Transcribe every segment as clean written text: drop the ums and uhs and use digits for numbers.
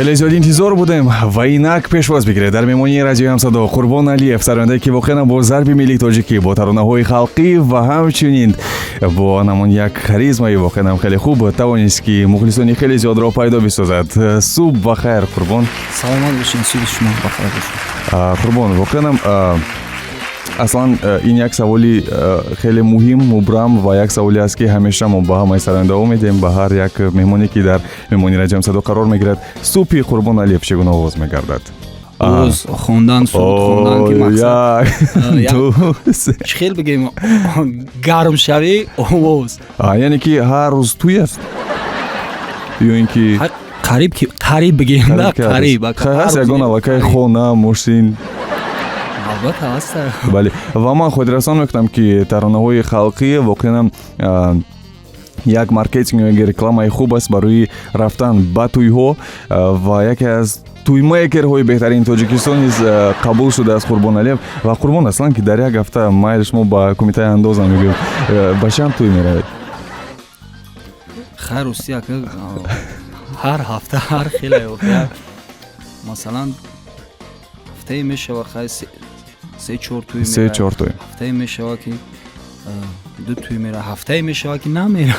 Хеле зиёд интизор будем ва инак пешвоз бигиред дар меҳмонии Радиои Ҳамсадо Қурбон Алиев, сарояндае, ки воқеан бо зарби миллии тоҷикӣ, бо таронаҳои халқӣ ва ҳамчунин бо ҳамон як харизмаи воқеан хеле хуб тавонист, ки мухлисони хеле зиёдро пайдо бисозад. Субҳ ба хайр, Қурбон. Саломат бошед, субҳи шумо бахайр бошед. Қурбон, воқеанам аслан ин як саволи хеле муҳим, мубрам ва як саволе аст, ки ҳамеша мо ба ҳамаи сарояндаҳо медиҳем, ба ҳар як меҳмоне, ки дар меҳмонии Радиои Ҳамсадо қарор мегирад. Субҳи Қурбон Алиев чӣ гуна оғоз мегардад? Оғоз хондан, суруд хондан, ки мақсад Як, ду, се. Чӣ хел бигем, гармшавӣ овоз. Яъне ки ҳар рӯз туй аст ё ин ки? Қариб ки, қариб бигем, да, қариб. Ҳаст ягон аллакай хона, мошин? Албатта, ҳаста. Бале, ва ман хотиррасон мекунам, ки таронаҳои халқӣ воқеан як маркетинг ё рекламаи хуб аст барои рафтан ба тӯйҳо ва яке аз тӯймейкерҳои беҳтарини Тоҷикистон низ қабул шудааст Қурбон Алиев. Ва Қурбон, аслан ки дар як ҳафта, майли, шумо ба кумитаи андозам мегӯем, ба чанд тӯй меравед? Хайр, рости, ака, ҳар ҳафта ҳар хеле. Масалан, ҳафтае мешава, хай, се чор тӯй. Се чор тӯй. Ҳафтае мешава, ки ду тӯй мера, ҳафтае мешава, ки намера,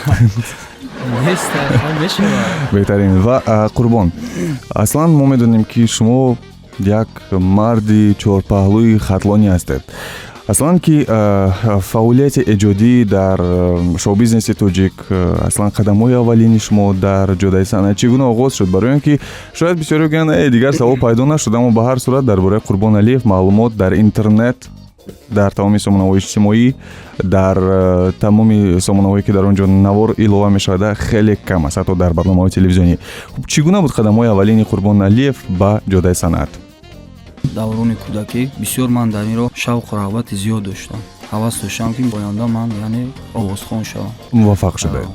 нест, мешава. Беҳтарин. Ва Қурбон, аслан мо медонем, ки шумо як марди чорпаҳлӯи хатлонӣ ҳастед. Аслан ки фаъолияти эҷодӣ дар шоу-бизнеси тоҷик, аслан қадамҳои аввалини шумо дар ҷодаи санъат чӣ гуна оғоз шуд? Барои он ки шояд бисёре гӯянд, дигар савол пайдо нашуд, аммо ба ҳар сурат дар бораи Қурбон Алиев маълумот дар интернет, дар тамоми сомонаҳои иҷтимоӣ, дар тамоми сомонаҳое, ки дар он ҷо навор илова мешавад, хеле кам аст, ҳатто дар барномаҳои телевизионӣ. Хуб, чӣ гуна буд қадамҳои аввалини Қурбон Алиев ба ҷодаи санъат? Даврони кӯдакӣ бисёр ман дар ин роҳ шавқу рағбати зиёд доштам, ҳавас доштам, ки оянда ман, яъне, овозхон шавам. Муваффақ шудаед.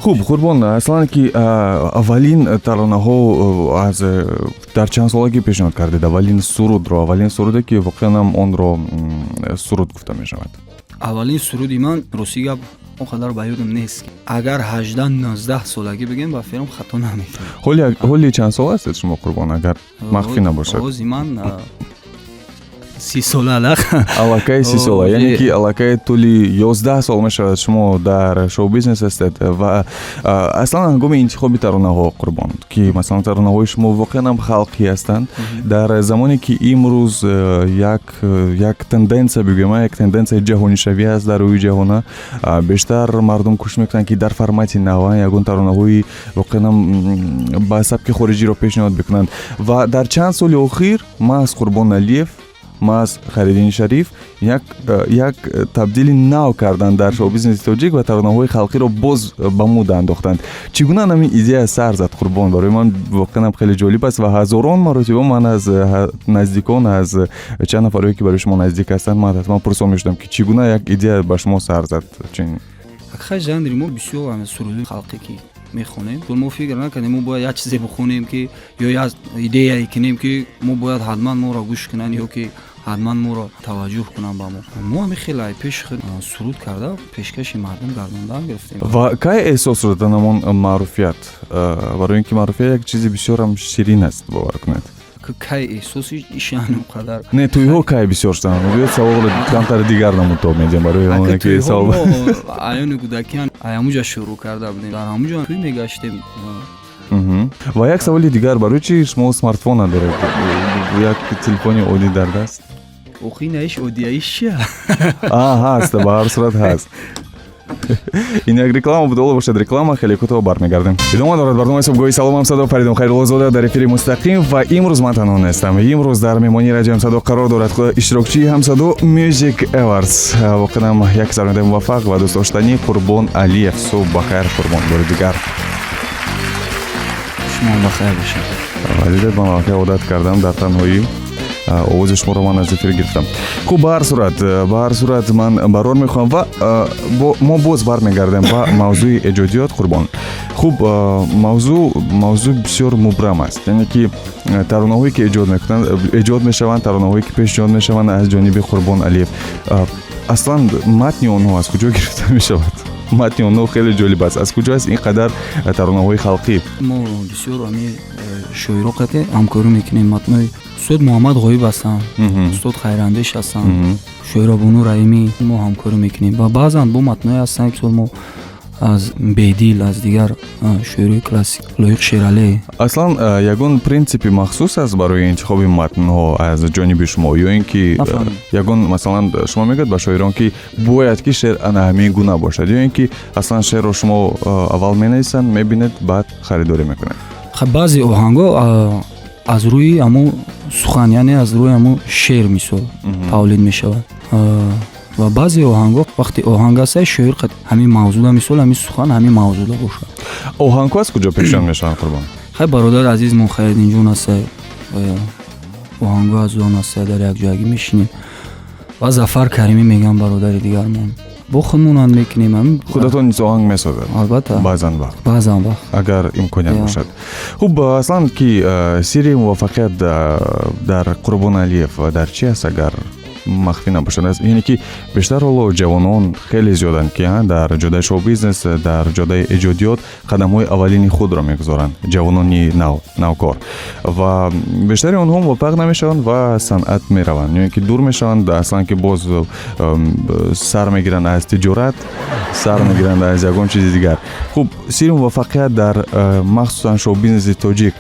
Хуб, Қурбон, аслан ки аввалин таронаҳо аз дар чанд солагӣ пешниҳод кардед, аввалин сурудро, аввалин суруде, ки воқеан ҳам онро суруд гуфта мешавад? Аввалин суруди ман, рости гап, он қадар ба ёдам нест. Агар 18-19 солагӣ бигем, ба фикрам, хато намекунам. Ҳоли чанд сол ҳастед шумо, Қурбон, агар махфӣ набошад? Оғози ман 30 сола алақ. Аллакай 30 сола, яъне ки аллакай тӯли 11 сол мешавад, шумо дар шоу-бизнес ҳастед. Ва аслан ҳангоми интихоби таронаҳо, Қурбон, ки масалан таронаҳои шумо воқеан ҳам халқӣ ҳастанд, дар замоне ки имрӯз як тенденсия бигӯем, як тенденсияи ҷаҳонишавӣ аст дар рӯи ҷаҳона, бештар мардум кӯшиш мекунанд, ки дар формати нав ягон таронаҳои воқеан ҳам ба сабки хориҷиро пешниҳод бикунанд. Ва дар чанд соли охир маҳз Қурбон Алиев, маҳз Хайриддини Шариф як табдили нав карданд дар шоу-бизнеси тоҷик ва таронаҳои халқиро боз ба муда андохтанд. Чӣ гуна ҳамин идея сар зад, Қурбон? Барои ман воқеан ҳам хеле ҷолиб аст ва ҳазорон маротиба ман аз наздикон, аз чанд нафарое, ки барои шумо наздик ҳастанд, ман ҳатман пурсон мешудам, ки чӣ гуна як идея ба шумо сар зад чунин. Хай, жанри мо бисёр суруди халқӣ, ки мехонем. Мо фикр накардем, мо бояд як чизе бихонем, ки ё як идеяе кунем, ки мо бояд ҳатман моро гӯш кунанд ё ки ҳатман моро таваҷҷӯҳ кунанд ба мо. Мо ҳами хеле пеши худ суруд карда, пешкаши мардум гардондан гирифтем. Ва кай эҳсос шуд ҳамон маъруфият? Барои ин ки маъруфият як чизи бисёрам ширин аст, бовар кунед. Кай эҳсоси ишан қадар? Не, тӯйҳо кай бисёр шуданд? Биёд, саволро камтар дигар намудтоб медиҳам барои оне ки савол. Аёни кӯдакиан ҳамуҷа шурӯъ карда будем, дар ҳамуҷа тӯй мегаштем. Ва як саволи дигар: барои чи шумо смартфон надоред, як телефони оддӣ дар даст? Охи, наиш оддияиш чия? Ҳаст, ба ҳар сурат ҳаст. Ин як реклама буд, ҳоло бошад реклама, хеле кӯтоҳ бармегардем. Идома дорад барномаи субҳгоҳи «Салом, Ҳамсадо». Фаридун Хайруллозода дар эфири мустақим ва имрӯз ман танҳо нестам. Имрӯз дар меҳмонии Радиои Ҳамсадо қарор дорад иштирокчии «Ҳамсадо Music Awards», воқеан як сарояндаи муваффақ ва дӯстдоштанӣ, Қурбон Алиев. Субҳ бахайр, Қурбон, бори дигар. Шумо бахайр бошед. Дидед, ман аллакай одат кардам дар танҳоӣ, овози шуморо ман аз эфир гирифтам. Хуб, ба ҳар сурат ман барор мехоҳам ва мо боз бармегардем ба мавзӯи эҷодиёт, Қурбон. Хуб, мавзӯъ бисёр мубрам аст, яъне ки таронаҳое, ки эҷод мекунанд, эҷод мешаванд, таронаҳое, ки пешниҳод мешаванд аз ҷониби Қурбон Алиев, аслан матни онҳо аз куҷо гирифта мешавад? Матни онҳо хеле ҷолиб аст. Аз куҷо аст ин қадар таронаҳои халқӣ? Мо бисёр ҳами шоиро қате ҳамкорӣ мекунем. Матнои устод Муҳаммад Ғоиб ҳастанд, устод Хайрандеш ҳастанд, шоиробону Раҳимӣ, мо ҳамкорӣ мекунем. Ва баъзан бо матное ҳастанд, ки мо аз Бедил, аз дигар шоирои классик, Лоиқ Шералӣ. Аслан, ягон принсипи махсус аст барои интихоби матнҳо аз ҷониби шумо ё ин ки ягон, масалан, шумо мегӯяд ба шоирон, ки бояд ки шеър ана ҳамин гуна бошад, ё ин ки аслан шеърро шумо аввал менависанд, мебинед, баъд харидорӣ мекунед? Баъзе оҳангҳо аз рӯи ҳамун сухан, яъне аз рӯи ҳамун шеър, мисол, тавлид мешавад. Ва баъзе оҳангҳо, вақте оҳанг аста, шоир ҳамин мавзуда, мисол, ҳамин сухан ҳамин мавзуда бошад. Оҳангҳо аз куҷо пешниҳод мешаванд, Қурбон? Хай, бародари азизмон Хайриддинҷон аста, оҳангҳо аз он аста, дар якҷоягӣ мешинем. Ва Зафар Каримӣ мегӯям, бародари дигармон, бо худмонанд мекунем. Худатон низ оҳанг месозад? Албатта. Баъзан вақт? Баъзан вақт. Агар имконият бошад. Хуб, аслан ки сирри муваффақият дар Қурбон Алиев дар чи аст, агар махфӣ набошад? Яъне ки бештар ҳоло ҷавонон хеле зиёданд, ки дар ҷодаи шоу-бизнес, дар ҷодаи эҷодиёт қадамҳои аввалини худро мегузоранд, ҷавонони нав, навкор, ва бештари онҳо муваффақ намешаванд ва санъат мераванд ё ин ки дур мешаванд. Аслан ки боз сар мегиранд аз тиҷорат, сар мегиранд аз ягон чизи дигар. Хуб, сирри муваффақият дар махсусан шоу-бизнеси тоҷик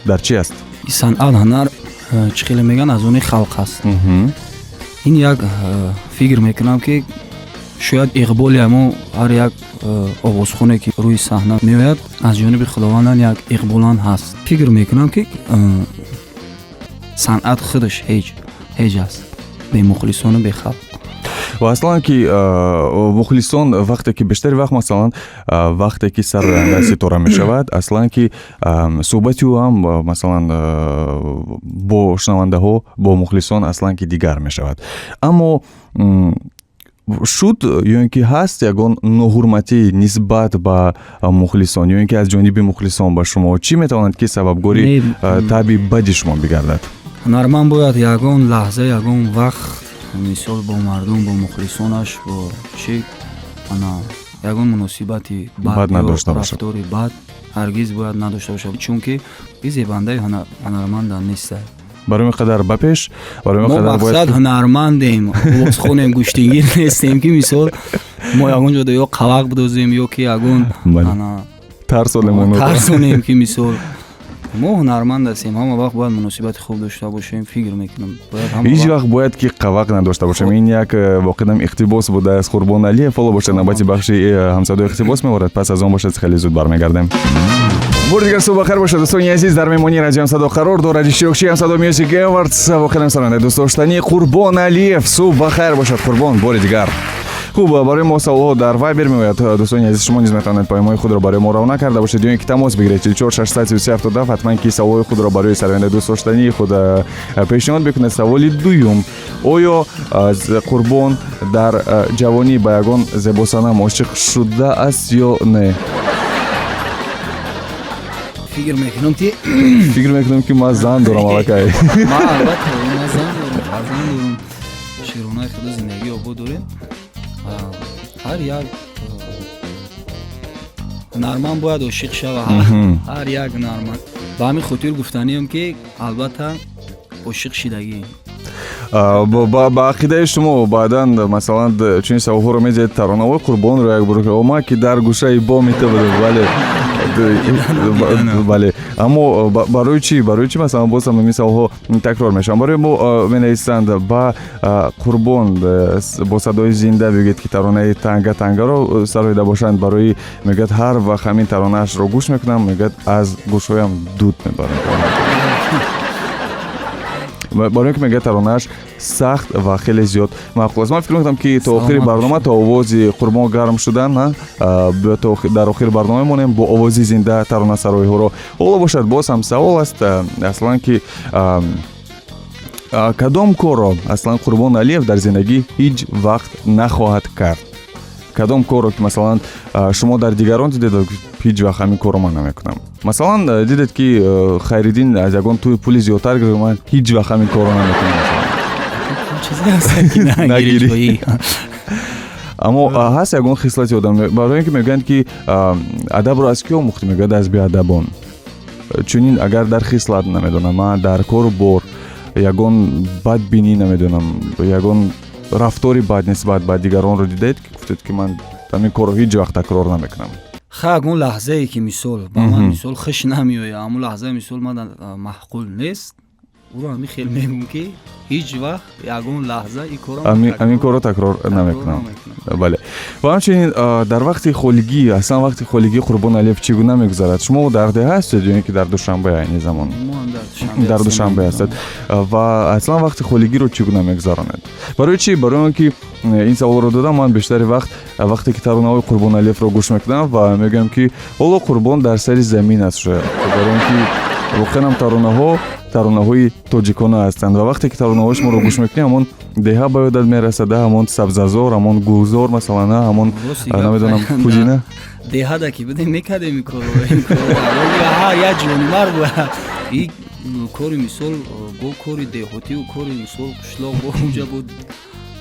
дар чи аст? Санъат, ҳунар, чӣ хеле мегӯянд, аз они халқ аст. Ин як фикр мекунам, ки шояд иқболи ҳамо ҳар як овозхоне, ки рӯи саҳна меояд, аз ҷониби Худовандан як иқболан ҳаст. Фикр мекунам, ки санъат худаш ҳеҷ аст бемухлисону бехалқ. Ва аслан ки мухлисон вақте ки бештари вақт, масалан, вақте ки сароянда ситора мешавад, аслан ки суҳбати ӯ ҳам, масалан, бо шунавандаҳо, бо мухлисон аслан ки дигар мешавад. Аммо шуд ё ин ки ҳаст ягон ноҳурматӣ нисбат ба мухлисон ё ин ки аз ҷониби мухлисон ба шумо, чӣ метавонад ки сабабгори таъби бади шумо бигардад? Ҳунарманд бояд ягон лаҳза, ягон вақт, мисол, бо мардум, бо мухлисонаш, бо чӣ, ана, ягон муносибати бад надошта бошад. Рафтори бад ҳаргиз бояд надошта бошад, чунки и зебандаи ҳунарманда неста. Барои қадар ба пеш, барои мо мақсад ҳунармандем, овозхонем, гӯштингир нестем, ки мисол мо ягон ҷода ё қавақ бидозем, ё ки ягон тарсонем. Тарсонем, ки мисол мо ҳунарманд ҳастем, ҳама вақт бояд муносибати хуб дошта бошем, фикр мекунам. Ҳеҷ вақт бояд ки қавақ надошта бошем. Ин як воқеан иқтибос буда аз Қурбон Алиев. Ҳоло бошад, навбати бахши «Ҳамсадои иқтибос» меорад. Пас аз он бошад, хеле зуд бармегардем. Бори дигар субҳ бахайр бошад, дӯстони азиз. Дар меҳмонии Радио Ҳамсадо қарор дорад иштирокчии «Ҳамсадо Music Awards», воқеан сарояндаи дӯстдоштанӣ Қурбон Алиев. Субҳ бахайр бошад, Қурбон, бори дигар. Хуб, барои мо саволҳо дар Вайбер меояд. Дӯстони азиз, шумо низ метавонед паёмҳои худро барои мо равона карда бошед ё ин ки тамос бигиред: 44 633 77. Ҳатман ки саволҳои худро барои сарояндаи дӯстдоштании худ пешниҳод бикунед. Саволи дуюм: оё Қурбон дар ҷавонӣ ба ягон зебосанам ошиқ шудааст ё не? Фикр мекунам, ки Фикр мекунам, ки ман зан дорам аллакай. Ман, албатта, ман зан дорам, фарзанд дорам, шукронаи Худо, зиндагӣ обод дорем. Ҳар як ҳунарманд бояд ошиқ шава, ҳар як ҳунарманд. Ба ҳамин хотир гуфтаниам, ки албатта ошиқ шидагӣ. Ба ақидаи шумо, баъдан, масалан, чунин саволҳоро медиҳед, таронаҳои Қурбонро як бор ома, ки дар гӯшаи боми ту будем, бале. Аммо барои чӣ, масалан, боз ҳам ҳамин саволҳо такрор мешаванд? Барои мо менависанд: ба Қурбон бо садои зинда бигӯед, ки таронаи «Танга тангаро» сароида бошанд. Барои, мегӯяд, ҳар вақт ҳамин таронаашро гӯш мекунам, мегӯяд, аз гӯшҳоям дуд мебарам, барои ин ки, мегӯяд, таронааш сахт ва хеле зиёд маъқул аст. Ман фикр мекунам, ки то охири барнома, то овози Қурбон гарм шудан, дар охири барнома мемонем бо овози зинда таронасароиҳоро. Ҳоло бошад, боз ҳам савол аст: аслан ки кадом корро аслан Қурбон Алиев дар зиндагӣ ҳеҷ вақт нахоҳад кард? Кадом корро, ки, масалан, шумо дар дигарон дидед, ҳеҷ вақт ҳамин корро ман намекунам? Масалан, дидед, ки Хайриддин аз ягон тӯи пули зиёдтар гирифт, ман ҳеҷ вақт ҳамин корро намекунам. Чизе ҳаст, ки нагирӣ. Аммо ҳаст ягон хислати одам, барои ин ки мегӯянд, ки адабро аз кӣ омӯхтӣ, мегӯяд, аз беадабон. Чунин агар дар хислат, намедонам, ман дар кору бор ягон бадбинӣ, намедонам, ягон рафтори бад нисбат ба дигаронро дидаед, ки гуфтед, ки ман ҳамин корро ҳеҷ вақт такрор намекунам? Ха, ягон лаҳзае ки, мисол, ба ман, мисол, хуш намеояд, ҳамон лаҳза, мисол, ман маъқул нест, ӯро ҳамин хел мегӯм, ки ҳеҷ вақт ягон лаҳза ин корро Ҳамин корро такрор намекунам. Бале, ва ҳамчунин дар вақти холигӣ, аслан вақти холигии Қурбон Алиев чӣ гуна мегузарад? Шумо дар деҳа ҳастед ё ин ки дар Душанбе айни замон? Дар Душанбе ҳастед. Ва аслан вақти холигиро чӣ гуна мегузаронед? Барои чӣ? Барои он ки ин саволро додам, ман бештари вақт, вақте ки таронаҳои Қурбон Алиевро гӯш мекунам ва мегӯям, ки ҳоло Қурбон дар сари замин аст шояд, барои он ки воқеан ҳам таронаҳо таронаҳои тоҷикона ҳастанд. Ва вақте ки таронаҳои шуморо гӯш мекунем, ҳамон деҳа ба ёдат мерасад, ҳамон сабзазор, ҳамон гулзор, масалан, ҳамон, намедонам, пудина. Деҳада ки будем, мекардем ин корро. Як ҷонивар бояд и кори, мисол, бо кори деҳотиву кори, мисол, қишлоқ бо унҷа бо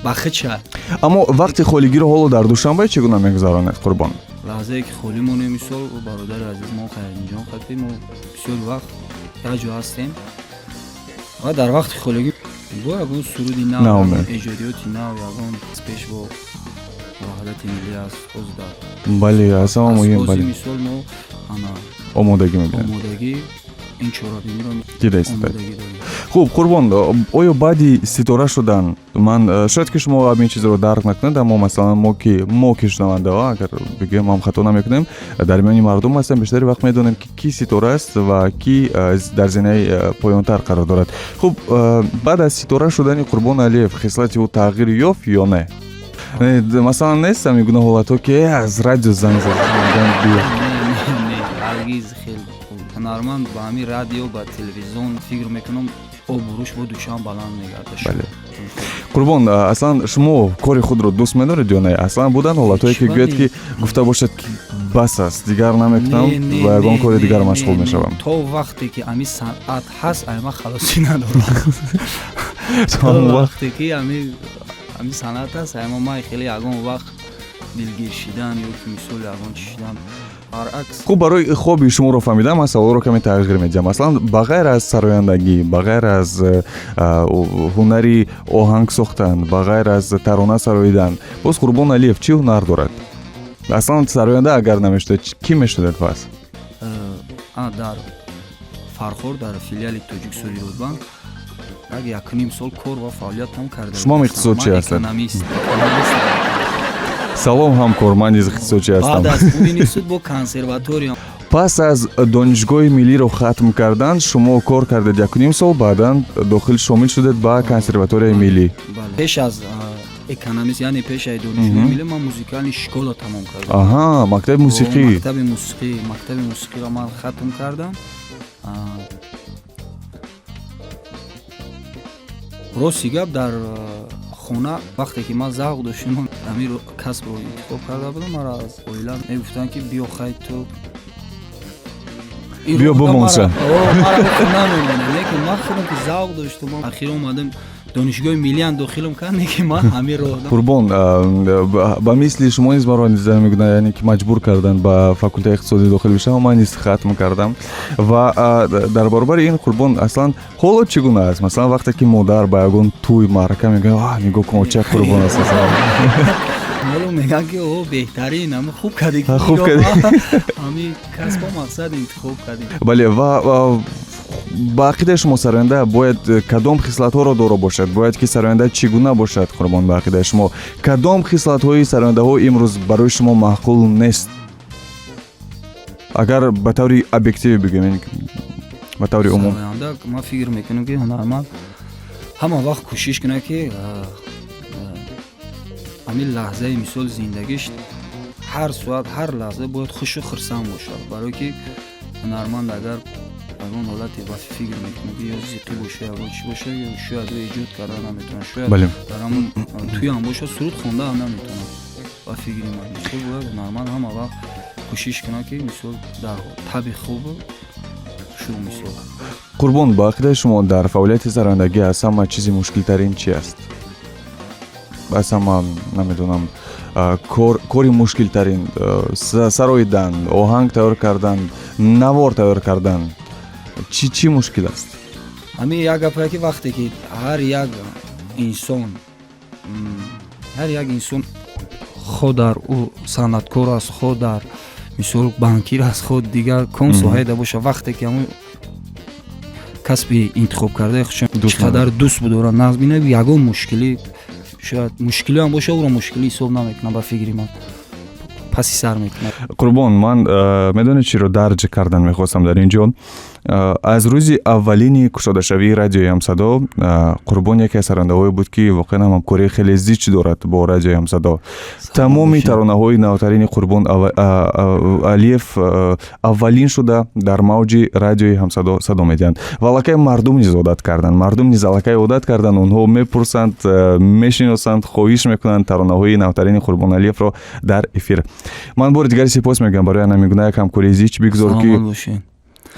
бахича. Аммо вақти холигиро ҳоло дар Душанбе чӣ гуна мегузаронед, Қурбон? Лаҳзае ки холӣ монем, мисол, бародари азиз мо Хайринҷон хати мо бисёр вақт якҷо ҳастем ва дар вақти холигӣ бо ягон суруди нав, эҷодиёти нав, ягон пеш бо ваҳдати миллӣ аст ҳозир дар Бале, аз ҳама муҳим, бале. Мисол, мо ана Омодагӣ мебинем. Омодагӣ ин чорабиниро дида истодед. Омодагӣ дорем. Хуб, Қурбон, оё баъди ситора шудан ман, шояд ки шумо ҳамин чизро дарк накунед, аммо масалан мо ки шунавандаҳо, агар бигӯем ҳам хато намекунем, дар миёни мардум ҳастем, бештари вақт медонем, ки кӣ ситора аст ва кӣ дар зинаи поёнтар қарор дорад. Хуб, баъд аз ситора шудани Қурбон Алиев хислати ӯ тағйир ёфт ё не? Масалан, нест ҳамин гуна ҳолатҳо, ки аз радио занг зад, мегӯянд, биё? Не, ҳаргиз. Хел ҳунарманд ба ҳамин радио, ба телевизион, фикр мекунам, обрӯш бо дучанд баланд мегардад. Бале. Қурбон, аслан шумо кори худро дӯст медоред ё не? Аслан буданд ҳолатҳое, ки гӯяд, ки гуфта бошад, ки бас аст, дигар намекунам ва ягон кори дигар машғул мешавам? То вақте ки ҳамин санъат ҳаст, ай ман халосӣ надорам. То вақте ки ҳамин санъат ҳаст, ай ман хеле ягон вақт дилгир шидан ё ки, мисол, ягон чӣ шидан, баръакс. Хуб, барои хоби шуморо фаҳмидам, ман саволро каме тағйир медиҳам. Масалан, ба ғайр аз сарояндагӣ, ба ғайр аз ҳунари оҳанг сохтан, ба ғайр аз тарона сароидан, боз Қурбон Алиев чӣ ҳунар дорад? Аслан сароянда агар намешудед, кӣ мешудед пас? Дар Фархор, дар филиали Тоҷик Содиротбанк як якуним сол кор ва фаъолиятам карда. Шумо иқтисодчӣ ҳастед? Салом, ҳамкор, ман низ иқтисодчӣ ҳастам. Баъд аз институт бо консерватория. Пас аз донишгоҳи миллиро хатм кардан шумо кор кардед якуним сол, баъдан дохил шомил шудед ба консерваторияи миллӣ. Пеш аз экономист, яъне пеш аз донишгоҳи миллӣ, ман музыкальный школа тамом кардам. Аҳа, мактаби мусиқӣ. Мактаби мусиқӣ, мактаби мусиқиро ман хатм кардам. Рости гап, дар хона вақте ки ман завқ доштам, ҳамин касбро интихоб карда будам, маро аз оила мегуфтанд, ки биё, хай, ту биё бумонша. Намемонам, лекин ман худам ки завқ доштам, ахир омадам, донишгоҳи миллиам дохилам кард, ки ман ҳамин роҳ. Қурбон, ба мисли шумо низ маро мегӯянд, яъне ки маҷбур карданд ба факултаи иқтисодӣ дохил бишавам, ман низ хатм кардам. Ва дар баробари ин, Қурбон, аслан ҳоло чӣ гуна аст? Масалан, вақте ки модар ба ягон тӯй, маърака мегӯяд, нигоҳ кун, оча Қурбон аст, масалан. Ҳоло мегӯянд, ки о, беҳтарин, ами хуб кардӣ. Хуб кардӣ. Ами касбо мақсад интихоб кардӣ. Бале, ва ба ақидаи шумо сароянда бояд кадом хислатҳоро доро бошад? Бояд ки сароянда чӣ гуна бошад, Қурбон? Ба ақидаи шумо, кадом хислатҳои сарояндаҳо имрӯз барои шумо маъқул нест, агар ба таври объективӣ бигӯем, ба таври умум? Сароянда, ман фикр мекунам, ки ҳунарманд ҳама вақт кӯшиш кунад, ки ҳамин лаҳзаи, мисол, зиндагиш, ҳар соат, ҳар лаҳза бояд хушу хурсанд бошад. Барое ки ҳунарманд агар ягон ҳолате ба фикр мекунад, ки ё зиқӣ боша, ягон чӣ боша, ё шояд ӯ эҷод карда наметавонад, шояд дар ҳамон тӯям бошад, суруд хонда ҳам наметавонад. Ба фикри ман, мисол, бояд ҳунарманд ҳама вақт кӯшиш кунад, ки, мисол, дар таби хуб шу, мисол. Қурбон, ба ақидаи шумо, дар фаъолияти сарояндагӣ аз ҳама чизи мушкилтарин чи аст? Аз ҳама, намедонам, Кори мушкилтарин, сароидан, оҳанг тайёр кардан, навор тайёр кардан, чӣ мушкил аст? Ҳамин як гапае, ки вақте ки ҳар як инсон, хо дар ӯ санъаткор аст, хо дар мисол банкир аст, хо дигар ком соҳаеда боша, вақте ки ҳамон касби интихобкардаи худшон чӣ қадар дӯст будорад, нағз бина, ягон мушкилӣ, шояд мушкилӣ ҳам боша, ӯро мушкилӣ ҳисоб намекунам. Ба фикри ман, паси сар мекунад. Қурбон, ман медонед, чиро дарҷ кардан мехостам дар ин ҷо? Аз рӯзи аввалини кушодашавии Радиои Ҳамсадо Қурбон яке аз сарандаҳое буд, ки воқеан ҳам ҳамкории хеле зич дорад бо Радиои Ҳамсадо. Тамоми таронаҳои навтарини Қурбон Алиев аввалин шуда дар мавҷи Радиои Ҳамсадо садо медиҳанд ва аллакай мардум низ одат карданд, мардум низ аллакай одат карданд. Онҳо мепурсанд, мешиносанд, хоҳиш мекунанд таронаҳои навтарини Қурбон Алиевро дар эфир. Ман бори дигари сипос мегӯям барои ана гуна як ҳамкории зич. Бигзор, ки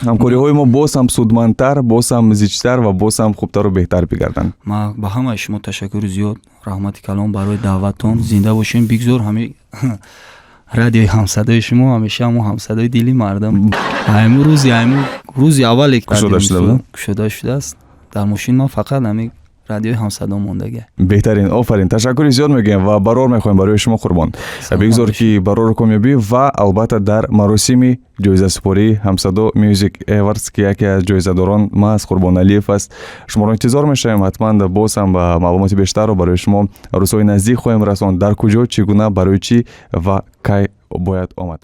ҳамкориҳои мо боз ҳам судмандтар, боз ҳам зичтар ва боз ҳам хубтару беҳтар бигарданд. Ман ба ҳамаи шумо ташаккури зиёд, раҳмати калон барои даъваттон. Зинда бошем. Бигзор ҳами Радиои Ҳамсадои шумо ҳамеша ҳамо ҳамсадои дили мардум. Айму рӯзи аввале кушода шудааст, дар мошин ман фақат ҳами Радиои Ҳамсадо мондагӣ. Беҳтарин, офарин, ташаккури зиёд мегӯем ва барор мехоҳем барои шумо, Қурбон. Бигзор, ки барору комёбӣ ва албатта дар маросими ҷоизасупории Ҳамсадо Music Awards, ки яке аз ҷоизадорон маҳз Қурбон Алиев аст, шуморо интизор мешавем. Ҳатман боз ҳам маълумоти бештарро барои шумо рӯзҳои наздик хоҳем расонд, дар куҷо, чӣ гуна, барои чӣ ва кай бояд омад.